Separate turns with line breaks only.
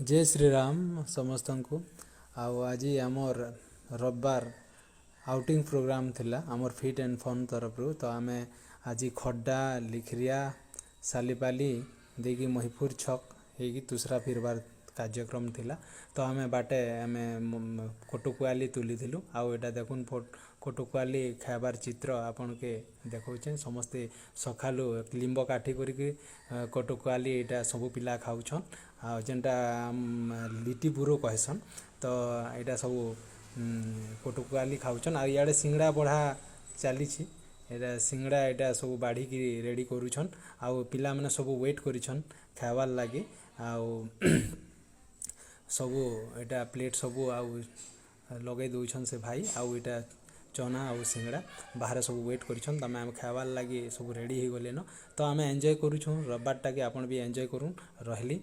ଜୟ ଶ୍ରୀରାମ ସମସ୍ତଙ୍କୁ। ଆଉ ଆଜି ଆମର୍ ରବିବାର ଆଉଟିଂ ପ୍ରୋଗ୍ରାମ୍ ଥିଲା ଆମର୍ ଫିଟ୍ ଆଣ୍ଡ ଫନ୍ ତରଫରୁ। ତ ଆମେ ଆଜି ଖଡ୍ଡା, ଲିଖରିଆ, ସାଲିପାଲି ଦେଇକି ମହିପୁର ଛକ୍ ହେଇକି ତୁସରା ଫିରବାର୍ କାର୍ଯ୍ୟକ୍ରମ ଥିଲା। ତ ଆମେ ବାଟେ ଆମେ କଟୁକୁଆଲି ତୁଲିଥିଲୁ। ଆଉ ଏଇଟା ଦେଖୁନ୍, କଟୁକୁଆଲି ଖାଇବାର୍ ଚିତ୍ର ଆପଣକେ ଦେଖଉଛେଁ। ସମସ୍ତେ ସକାଲୁ ଲିମ୍ବ କାଠି କରିକି କଟୁକୁଆଲି ଏଇଟା ସବୁ ପିଲା ଖାଉଛନ୍। ଆଉ ଯେନ୍ଟା ଲିଟି ବୁରୋ କହେସନ୍, ତ ଏଇଟା ସବୁ କଟୁକୁଆଲି ଖାଉଛନ୍। ଆଉ ଇଆଡ଼େ ସିଙ୍ଗଡ଼ା ବଢ଼ା ଚାଲିଛି। ଏଇଟା ସିଙ୍ଗଡ଼ା, ଏଇଟା ସବୁ ବାଢ଼ିକି ରେଡ଼ି କରୁଛନ୍। ଆଉ ପିଲାମାନେ ସବୁ ୱେଟ୍ କରିଛନ୍ ଖାଇବାର୍ ଲାଗି। ଆଉ ସବୁ ଏଇଟା ପ୍ଲେଟ୍ ସବୁ ଆଉ ଲଗେଇ ଦଉଛନ୍ ସେ ଭାଇ। ଆଉ ଏଇଟା ଚନା ଆଉ ସିଙ୍ଗଡ଼ା ବାହାରେ ସବୁ ୱେଟ୍ କରିଛନ୍। ତମେ ଆମେ ଖାଇବାର୍ ଲାଗି ସବୁ ରେଡ଼ି ହେଇଗଲେନ। ତ ଆମେ ଏନ୍ଜୟ କରୁଛୁଁ ରବିବାରଟାକେ, ଆପଣ ବି ଏନ୍ଜୟ କରୁନ୍। ରହିଲି।